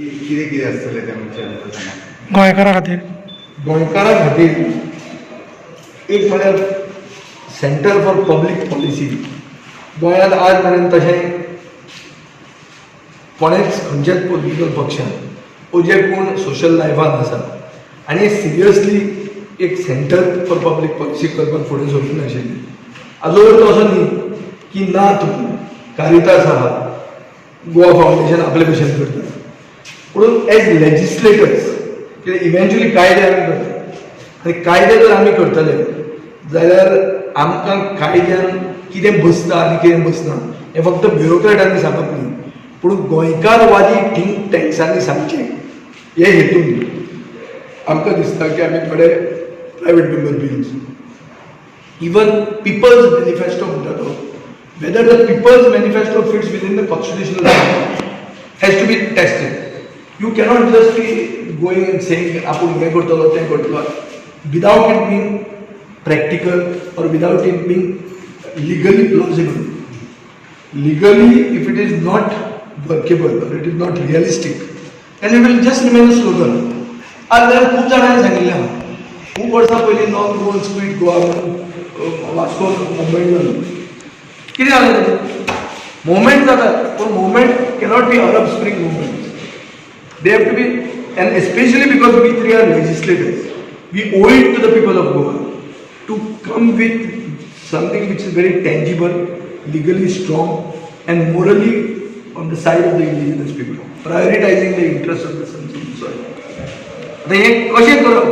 कितें कितें आसतलें तें मातशें आमकां सांगा. गोंयकारा खातीर. गोंयकारां खातीर एक म्हळ्यार सेंटर फॉर पब्लीक पॉलिसी. गोंयांत आज मेरेन तशें कोणेच खंयच्याच पॉलिटिकल पक्षान ओ जे कोण सोशल लायफान आसा आनी सिरियसली एक सेंटर फॉर पब्लीक पॉलिसी करपाक फुडें सरूंक नाशिल्लें. हाजो अर्थ असो न्ही की ना, तूं कारितास आहा, गोवा फावंडेशन आपले भशेन करता, पूण एज लेजिस्लेटर्स कित्याक इवेंच्युअली कायदे आमी करता आनी कायदे जर आमी करतले जाल्यार आमकां कायद्यान कितें बसता आनी कितें बसना हें फक्त ब्युरोक्रेटांनी सांगप न्ही, पूण गोंयकारवादी थिंक टँक्सांनी सांगचें. हे हेतून आमकां दिसता की आमी थोडे private member bills, even People's Manifesto म्हणटा तो, whether the People's Manifesto fits within the constitutional has to be tested. You cannot just be going and saying आपूण हें करतलो, तें करतलो, without it being practical or without it being legally plausible. Legally, if it is not workable or it is not realistic, then it will just remain a slogan. आज जाल्यार खूब जाणांनी सांगिल्लें आहा, खूब वर्सां पयलीं नॉन गोवन्स क्वीट गोवा म्हणून वास्को मुवमेंट जालो. कितें जालें ताजें? मुवमेंट जातात, पूण movement cannot be Arab spring movement. They have to be, and especially because we three are legislators, we owe it to the people of Goa to come with something which is very tangible, legally strong, and morally on the side of the indigenous people, prioritizing the interests of the sons of the soil. आतां हें कशें करप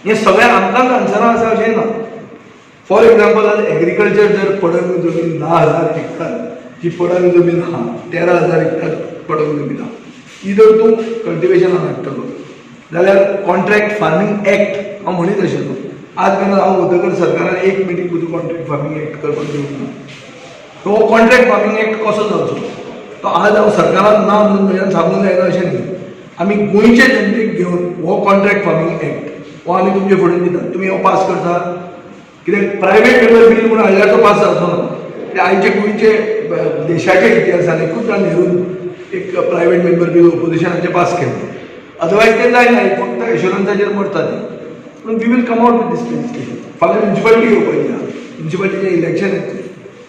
हें सगळें आमकांच आन्सरां आसा अशें ना. फॉर एग्जाम्पल, आज एग्रीकल्चर जर पडंग जमीन 10,000 हेक्टर जी पडंग जमीन आहा, 13,000 हेक्टर पडंग जमीन आहा, ती जर तूं कल्टिवेशनाक हाडटलो जाल्यार कॉन्ट्रॅक्ट फार्मींग एक्ट हांव म्हणीत आशिल्लो, आज मेरेन हांव वतकर सरकारान एक मिटींग सुद्दां कॉन्ट्रॅक्ट फार्मींग एक्ट करपाक दिवंक ना. तो कॉन्ट्रॅक्ट फार्मींग एक्ट कसो जावचो तो आज हांव सरकारान ना म्हणून म्हज्यान सांगूंक जायना अशें न्ही. आमी गोंयचे जनतेक घेवन हो कॉन्ट्रॅक्ट फार्मींग एक्ट हो आमी तुमचे फुडें दितात, तुमी हो पास करता. कित्याक प्रायवेट मेंबर बील म्हणून हाडल्यार तो पास जावचो ना. ते आयचे गोंयचे देशाच्या इतिहासान एकूच जाण नेरून एक प्रायवेट मेंबर बील ओपोजिशनाचे पास केलें, अदरवायज ते जायना. फक्त एश्युरन्साचेर मरता ते. पूण we will come out with this legislation. फाल्यां म्युन्सिपालिटी येवपाची आहा, म्युन्सिपालिटीचें इलेक्शन येतलें,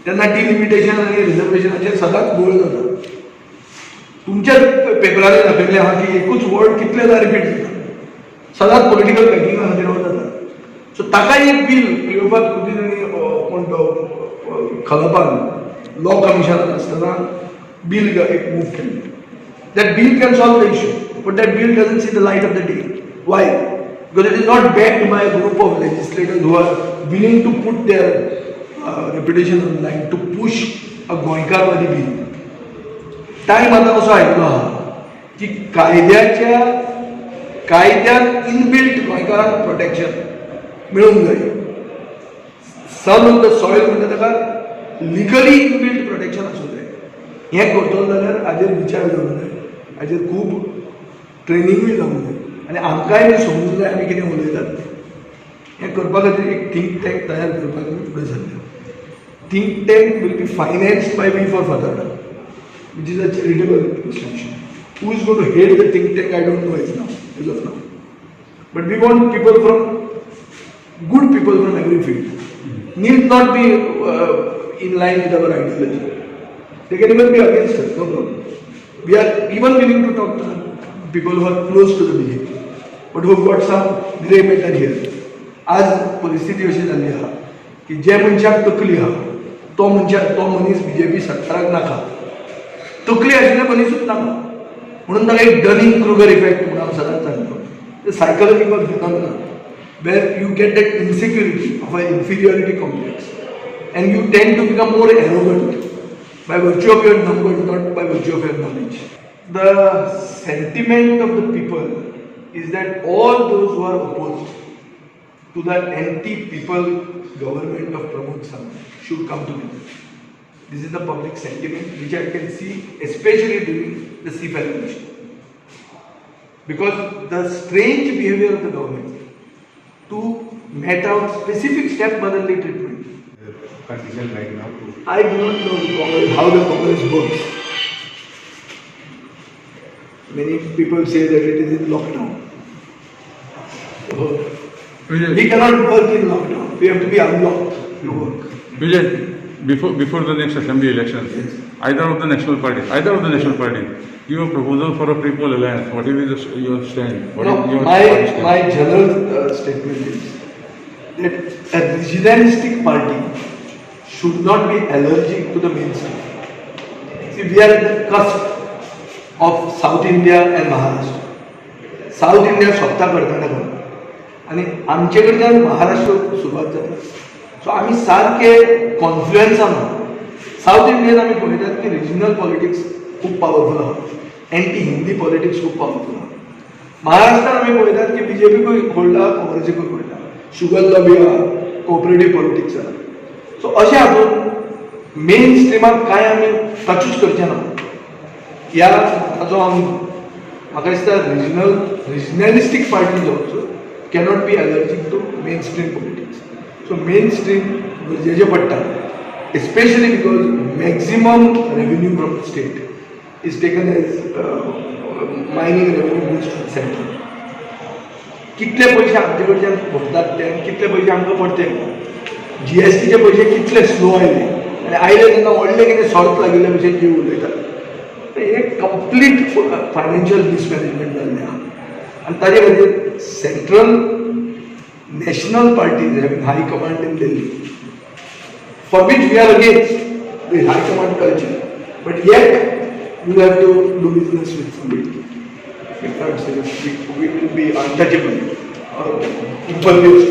तेन्ना डिलिमिटेशन आनी रिजर्वेशनाचेर सदांच गोळ जाता. तुमच्या पेपरांनी दाखयल्लें आहा की एकूच वर्ड कितलेदा रिपीट जाता. सदांच पॉलिटिकल बॅकिंगा खातीर हो जाता. सो ताका एक बील क्लिओपात कुतीन आनी कोण तो खलपान लॉ कमिशनान आसतना बील एक मूव केल्लें. That bill can solve the issue, but that bill doesn't see the light of the day. Why? Because it is not backed by a group of legislators who are willing to put their reputation on the line to push a गोंयकारवादी bill. Time आतां कसो आयिल्लो आहा की कायद्याच्या कायद्यान inbuilt गोंयकारांक protection मेळूंक जाय. सन ऑफ the soil म्हणटा ताका लिगली इनबिल्ट प्रोटेक्शन आसूंक जाय. हें करतलो जाल्यार हाजेर विचार जावंक जाय, हाजेर खूब ट्रेनिंगूय जावंक जाय आनी आमकांय बी समजूंक जाय आमी कितें उलयतात तें. हें करपा खातीर एक थिंक टँक तयार करपाक आमी फुडें सरले. Think tank will be financed by We for Fatorda, which is a charitable institution. Who is going to head the think tank, I don't know as of now. But we want people from, good people from every field. Need not be in line with our ideology. They can even be against us, no problem. We are even willing to talk to the people who are close to the BJP, but who have got some grey matter here. आज परिस्थिती अशी जाल्ली आहा की जे मनशाक तकली आहा तो मनशा तो मनीस बीजेपी सरकाराक नाका. तकली आशिल्ले मनीसूच नाका म्हणून ताका एक डनिंग क्रुगर इफेक्ट म्हणून हांव सदांच सांगता, psychological phenomena where you get that insecurity of an inferiority complex and you tend to become more arrogant by virtue of your numbers, not by virtue of your knowledge. The sentiment of the people is that all those who are opposed to the anti-people government of Pramod Sawant should come together. This is the public sentiment which I can see, especially during the Sea-Falling issue. Because the strange behavior of the government to mete out specific step motherly treatment. Condition right now to I do not know the Congress, how the Congress works. Many people say that it is in lockdown. We cannot work in lockdown. We have to be unlocked to work. Vijay, before the next assembly elections, Yes. either of the national parties, either of the national parties, give a proposal for a pre-poll alliance. What is your stand? What No, is your my, party stand? my general statement is that a regionalistic party should not be allergic to the mainstream. See, we are at the cusp of South India and Maharashtra. South India सोंपता कर्नाटकान आनी आमचे कडच्यान महाराष्ट्र सुरवात जाता. So आमी सारके कॉन्फ्लुएन्सान south Indian आमी पळयतात की रिजनल पॉलिटिक्स खूब पावरफूल आहा, एंटी हिंदी पॉलिटिक्स खूब पावरफूल आहा. महाराष्ट्रान आमी पळयतात की बीजेपीकूय होल्ड आहा, काँग्रेसीकूय होल्ड आहा, शुगर लॉबी आहा, कोऑपरेटीव पॉलिटिक्स आहा. सो अशें हातूंत मेन स्ट्रिमाक कांय आमी टचूच करचें ना ह्या मताचो हांव. म्हाका दिसता रिजनलिस्टीक parties also cannot be allergic to main stream politics. So main stream गरजेचें पडटा, especially because maximum revenue from state is taken as mining revenue goes to center. कितले पयशे आमचे कडच्यान भरतात ते आनी कितले पयशे आमकां पडते. जीएसटीचे पयशे कितले स्लो आयले आनी आयले तेन्ना व्हडले कितें सॉर्त लागिल्ले भशेन जीव उलयतात. हे कंप्लीट फायनान्शियल मिसमॅनेजमेंट जाल्लें आहा आनी ताजे खातीर central national parties having high command in Delhi, for which we are against the high command culture, but yet you have to do business with somebody. We can't say we will be untouchable or impervious.